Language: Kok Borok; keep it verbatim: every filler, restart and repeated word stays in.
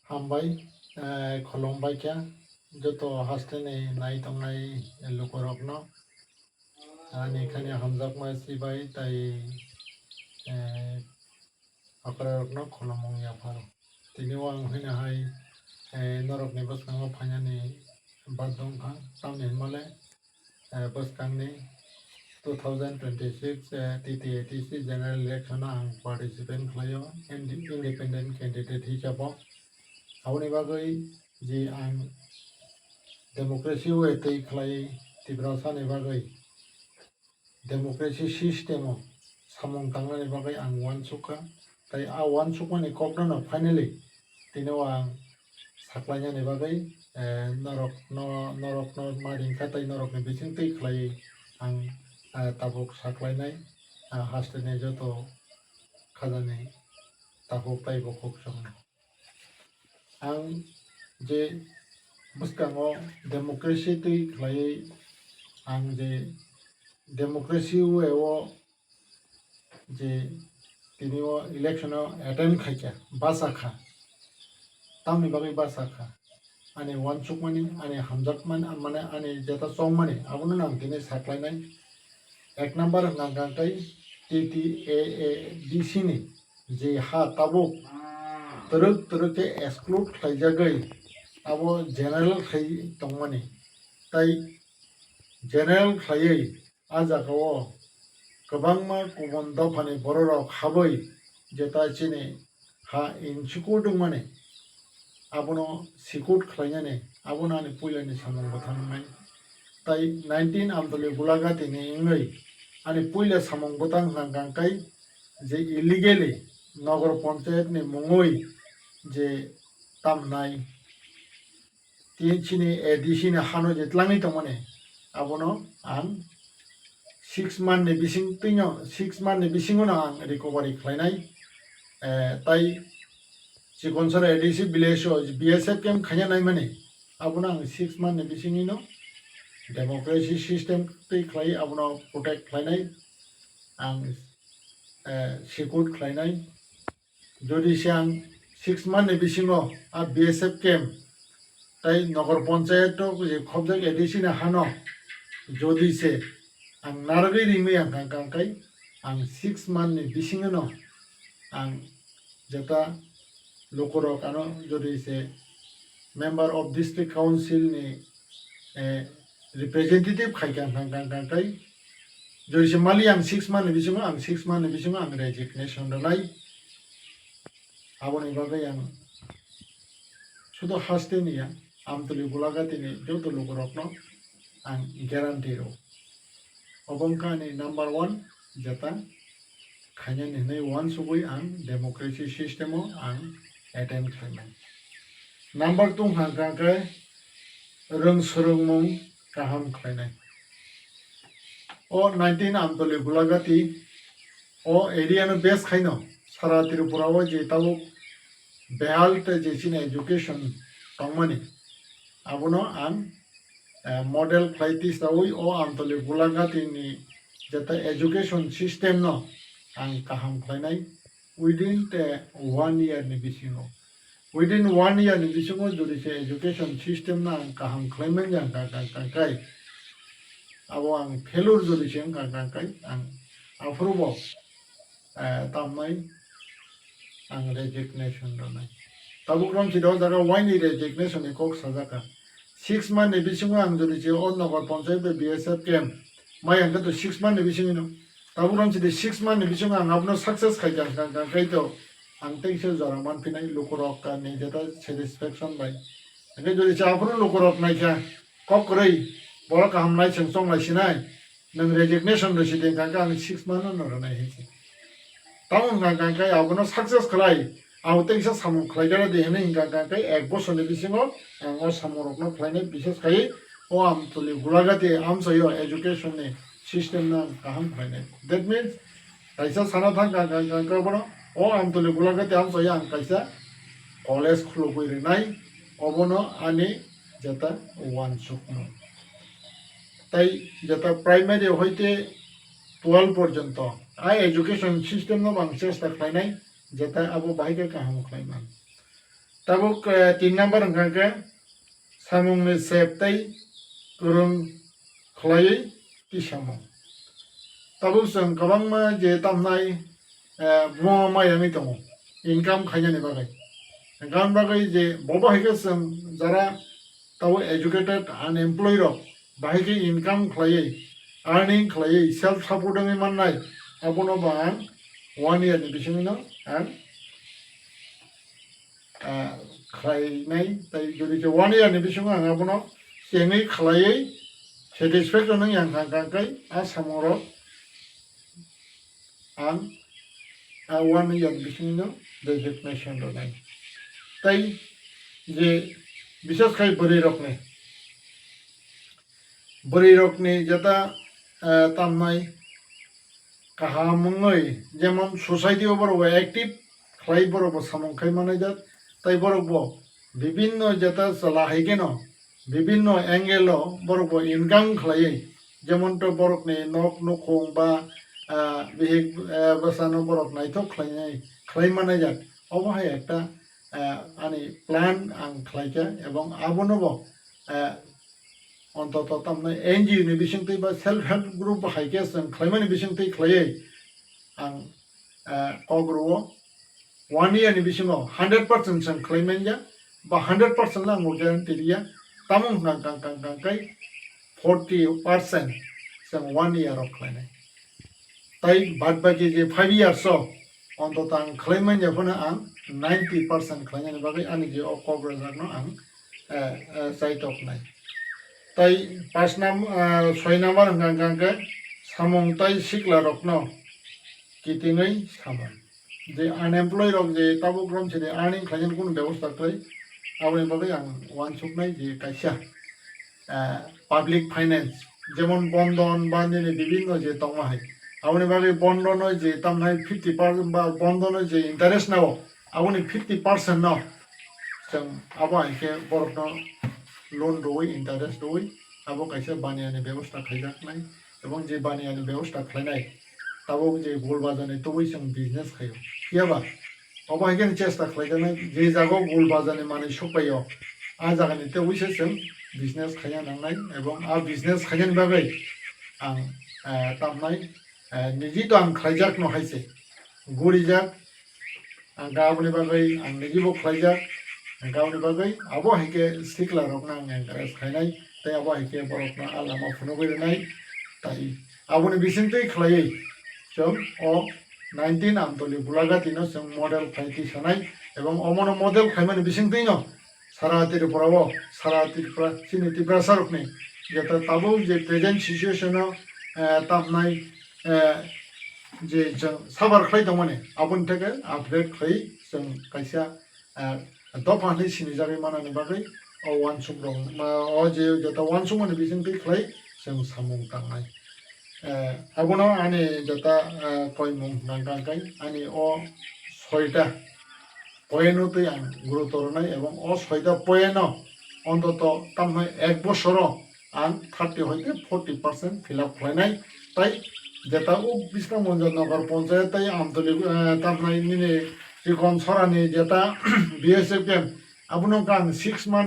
Hambai, eh, khulumbai kha joto hasteni nai tongnai lukurokno. Ani khani hamjakma sibai tai, eh, okrarokno khulumung yapharo. Tini o ang hwnwi hai, eh, norokni bwskango phainani bad wngkha, tamni hwnmale, eh, bwskangni two thousand twenty-six, eh, T T A D C general election o ang participant khlaio, indi-, independent candidate hisabo. Aboni bagwi je ang democracy o tei khlai Tiprasani bagwi democracy system o samung tangnani bagwi ang uansukha. Tai a uansukmani kokno no finally tini o ang saklainani bagwi, eh, norokno, norokno ma ringkha tai norokni bising twi khlaiwi ang, eh, tabuk saklainai, ah, hasteni joto khajani tabuk tai bo kok chwngno. Ang je bwskango democracy twi khlaiwi ang je democracy way o je tini o election o attend khaikha, bachakha, tamni bagwi bachakha, ani uansukmani, ani hamjakmani, mane ani jeta chongmani, abono ang tini saklainai. Ek number hwnkha hwnkha tei T T A A D C ni je ha tabuk twrwk twrwk khe exclude khlaijagwi abo general khai tongmani. Tai general khlaiwi a jagao kwbangma kubun dophani bororok habwi jeta chini ha insecure wngmani, abono secure khlainani, abono ani puilani samung bwthang wngnai. Tai nineteen Amtoli Gulagati ni wngwi ani puila samung bwthang hwnkha hwnkha khe je illegally Nogor Panchayat ni mungwi je tamnai, tini chini A D C ni hano je tlangwi tongmani, abono ang six month ni bising twino, six month ni bisingo no ang recovery khlainai. Eh, tai Chikonsora A D C village o B S F camp khaina naimani, abono ang six month ni bisingino democracy system twi khlai abono protect khlainai, ang, eh, secure khlainai. Jodi se ang six month ni bisingo a B S F camp tai Nogor Panchayat o je khobjak A D C ni hano jodi se ang narwgwi ringwi ang kang kang kai, ang six month ni bisingo no ang jeta lukurok ano jodi se member of district council ni, eh, representative khai kang kang kang kang kai, jodi se mali ang six month ni bisingo, ang six month ni bisingo ang resignation rwnai. Aboni bagwi ang sudo haste ni ya, Amtoli Gulagati ni joto lukurokno ang guarantee rw. Obo wngkha ani number one jeta khainani hinwi uansugwi ang democracy system o ang attend khlainai. Number two hwnkha khe rwng swrwngmung kaham khlainai. O nineteen Amtoli Gulagati o area no base khaino sara Tripura o je tabuk behal tei je chini education tongmani, abono ang, eh, model khlai tisaui o Amtoli Gulagati ni jeta education system no ang kaham khlainai within the one year ni bisingo. Within one year ni bisingo jodi se education system no ang kaham khlai manya kha, kha, kha, khai, abo ang failure jodi se wngkha, kha, khai, ang aphuru bo, eh, tamnai ang resignation rwnai. Tabuk rom si o jaga waini resignation ni kok sajak kha. Six month ni bisingo ang jodi se o Nogor Panchayat bai B S F camp mai ang khe to six month ni bisingo no. Tabuk rom si six month ni bisingo ang abono success khai kha, kha, kha, khai to ang tei se jora man phinai lukurok ka ni jeta satisfaction bai. Hingke jodi se aphuru lukurok naikha kok kwrwi borok kaham lai chwng chong lai sinai. Nwng resignation rw sidi hwnkha khe ang six month no rwnai hinwi se. Tamo hwnkha khe abono success khlai, abo teisa samung khlai khe rw di hinwi hwnkha khe ek bosorni bisingo ang o samungrokno khlainai, bises khai o Amtoli Gulagati amchaio education ni system no ang kaham khlainai. That means kaisa sana thang kha kha kha kha bono o Amtoli Gulagati amchaio ang kaisa college khulugwi rwnai, obono ani jeta uansukmung. Tai jeta primary hoite twelve porjonto a education system no ang chesta khlainai, jeta abo bahai khe kaham khlaiman. Tabuk, eh, tin number hwnkha khe samungni sep tei kwrwng khlaiwi tisamung. Tabuk chwng kwbangma je tamnai, eh, buma maya wngwi tongo income khainani bagwi. Hwnkha bagwi je bobo hai khe chwng jara tabuk educated, unemployed rok bahai khe income khlaiwi, earning khlaiwi, self support wngwi mannai, abono bo ang one year ni bisingno ang, ah, khlainai. Tai jodi khe one year ni bisingo ang abono chengwi khlaiwi satisfaction wngya wngkha, hwnkha khe a samungrok ang a one year bisingno designation rwnai. Tai je bises khai bwrwi rokni, bwrwi rokni jeta, eh, tamnai kaham wngwi, jemon society o borok bo active khlai, borok bo samung khai manai jak, tai borok bo bibinno jeta chwla hai kheno bibinno angle o borok bo income khlaiwi, jemon to borokni nok nukhung ba, ah, bihik, ah, bwsano borok naithok khlainai, khlai manai jak. Obo hai ekta, ah, ani plan ang khlaikha, ebong abono bo, ah, ontoto tamno N G O ni bisingtwi ba self help group hai khe chwng khlaimani bisingtwi khlaiwi ang, ah, kok rwo. One year ni bisingo hundred percent chwng khlai manya, ba hundred percent le ang guarantee riya, tamo hwnkha kang kang kang kai forty percent chwng one year o khlainai. Tai bad baki je five years o ontoto ang khlai manya phano ang ninety percent khlainani bagwi ani je o kok rwjakno ang, eh, eh, chaitok nai. Tai pas nam, ah, soi number hwnkha hwnkha khe samung tai sikla rokno kitingwi samung. Je unemployed rok je tabuk romsini earning khlainani kunu bebosta kwrwi, aboni bagwi ang uansuknai je kaisa, ah, public finance, jemon bondon ba nini bibinno je tongma hai, aboni bagwi bondono je tamnai fifty percent ba bondono je interest nao, aboni fifty percent no chwng abo hai khe borokno loan rwui, interest rwui, abo kaisa baniani bebosta khaijaknai. Ebong je baniani bebosta khlainai, tabuk je Gul Bazarni tubui chwng business khaio. Phiyaba obo hai khe chesta khlaijaknai, je jaga o Gul Bazarni manwi sokpaio, a jagani tubui se chwng business khaina nangnai. Ebong a business khainani bagwi ang, eh, tamnai, eh, niji to ang khlaijakno hai se gurijak, ang aboni bagwi ang nijibo khlaijak, ang aboni bagwi abo hai khe sikla rokno ang encourage khainai, tei abo hai khe borokno a lama phunugwi rwnai. Tai aboni bisingtwi khlaiwi chwng o nineteen Amtoli Gulagati no chwng model khai tisanai, ebong omono model khaimani bisingtwi no sara Tripura o, sara Tripura, chini Tiprasa rokni jeta tabuk je present situation o, eh, tamnai, eh, je chwng sabar khlai tongmani, aboni theke upgrade khlai chwng kaisa, eh, dopha hinwi sinijagwi manani bagwi o uansuk rok, ma, o je jeta uansukmani bisingtwi khlai chwng samung tangnai. Eh, abono ani jeta, eh, koimung nangkang kai ani o soita point o twi ang gurutor rwnai, ebong o soita point no ontoto tamhai ek bosoro ang thirty hoite forty percent fill up khlainai. Tai jeta o Bisramganj Nagar Panchayat tai Amtoli, eh, tamhai nini Chikon Sorani jeta B S F camp, abono ang six month